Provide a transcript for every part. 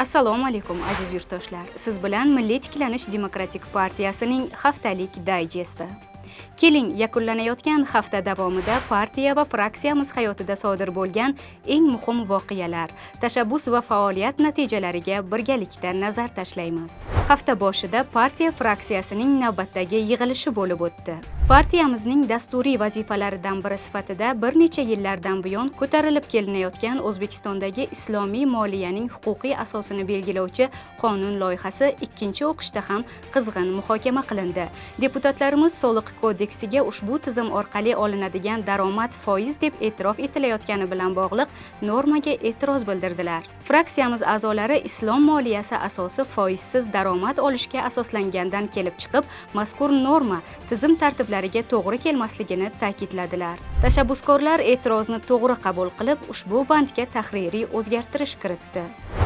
Assalomu alaykum, aziz yurtdoshlar! Siz bilan Milliy tiklanish demokratik partiyasining haftalik dayjesti. Keling, yakunlanayotgan hafta davomida partiya va fraksiyamiz hayotida sodir bo'lgan eng muhim voqealar, tashabbus va faoliyat natijalariga birgalikda nazar tashlaymiz. Hafta boshida partiya fraksiyasining navbatdagi yig'ilishi bo'lib o'tdi. Partiyamizning dasturiy vazifalaridan biri sifatida bir necha yillardan buyon ko'tarilib kelinayotgan O'zbekistondagi islomiy moliyaning huquqiy asosini belgilovchi qonun loyihasi ikkinchi o'qishda ham qizg'in muhokama qilindi. Deputatlarimiz Soliq kodeksiga ushbu tizim orqali olinadigan daromad foiz deb e'tirof etilayotgani bilan bog'liq normaga e'tiroz bildirdilar. Fraksiyamiz a'zolari islom moliyasi asosi foizsiz daromad olishga asoslangandan kelib chiqib, mazkur norma tizim tartiblariga to'g'ri kelmasligini ta'kidladilar. Tashabbuskorlar e'tirozni to'g'ri qabul qilib, ushbu bandga tahririy o'zgartirish kiritdi.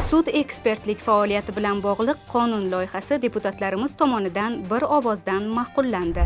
Sud ekspertlik faoliyati bilan bog'liq qonun loyihasi deputatlarimiz tomonidan bir ovozdan ma'qullandi.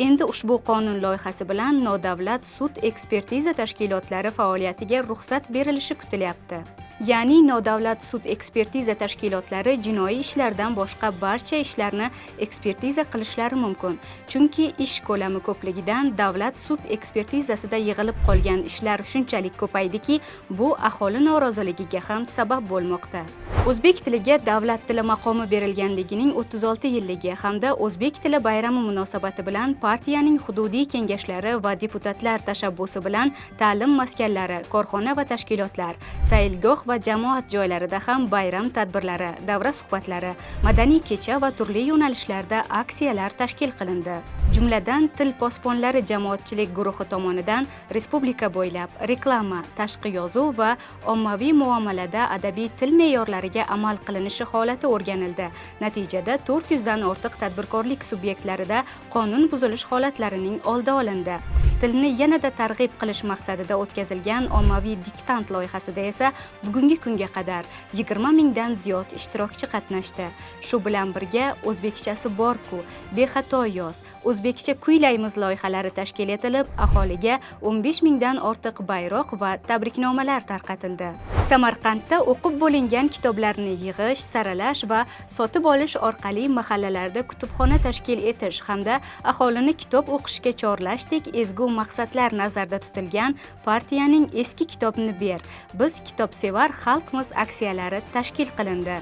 Endi ushbu qonun loyihasi bilan nodavlat sud ekspertiza tashkilotlari faoliyatiga ruxsat berilishi kutilyapti. Ya'ni nodavlat sud ekspertiza tashkilotlari jinoiy ishlardan boshqa barcha ishlarni ekspertiza qilishlari mumkin. Chunki ish ko'lami ko'pligidan davlat sud ekspertizasida yig'ilib qolgan ishlar shunchalik ko'paydiki, bu aholi noroziligiga ham sabab bo'lmoqda. O'zbek tiliga davlat tili maqomi berilganligining 36 yilligi hamda O'zbek tili bayrami munosabati bilan partiyaning hududiy kengashlari va deputatlar tashabbusi bilan ta'lim maskanlari, korxona va tashkilotlar, saylgoh va jamoat joylarida ham bayram tadbirlari, davra suhbatlari, madaniy kecha va turli yo'nalishlarda aksiyalar tashkil qilindi. Jumladan, Til posbonlari jamoatchilik guruhi tomonidan respublika bo'ylab reklama, tashqi yozuv va ommaviy muomalada adabiy til me'yorlariga amal qilinishi holati o'rganildi. Natijada 400 dan ortiq tadbirkorlik subyektlarida qonun buzilish holatlarining oldi olindi. Tilni yanada targ'ib qilish maqsadida o'tkazilgan ommaviy diktant loyihasida esa bugungi kunga qadar 20 mingdan ziyod ishtirokchi qatnashdi. Shu bilan birga "O'zbekchasi bor-ku", "Bexato yoz", "O'zbekcha kuylaymiz" loyihalari tashkil etilib, aholiga 15 mingdan ortiq bayroq va tabriknomalar tarqatildi. Samarqandda o'qib bo'lingan kitoblarni yig'ish, saralash va sotib olish orqali mahallalarda kutubxona tashkil etish hamda aholini kitob o'qishga chorlashdek ezgu maqsadlar nazarda tutilgan partiyaning "Eski kitobni ber, biz kitobsevar xalqmiz" aksiyalari tashkil qilindi.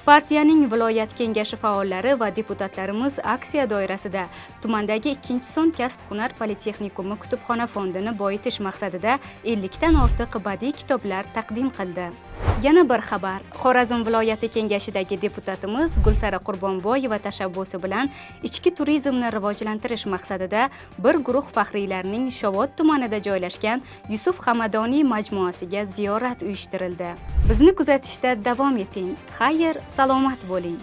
Partiyaning viloyat kengashi faollari va deputatlarimiz aksiya doirasida tumandagi ikkinchi son kasb hunar politexnikumi kutubxona fondini boyitish maqsadida 50 dan ortiq badiiy kitoblar taqdim qildi. Yana bir xabar: Xorazm viloyati kengashidagi deputatimiz Gulsara Qurbonboyeva tashabbusi bilan ichki turizmni rivojlantirish maqsadida bir guruh faxriylarning Shovot tumanida joylashgan Yusuf Hamadoniy majmuasiga ziyorat uyushtirildi. Bizni kuzatishda davom eting. Xayr, salomat bo'ling.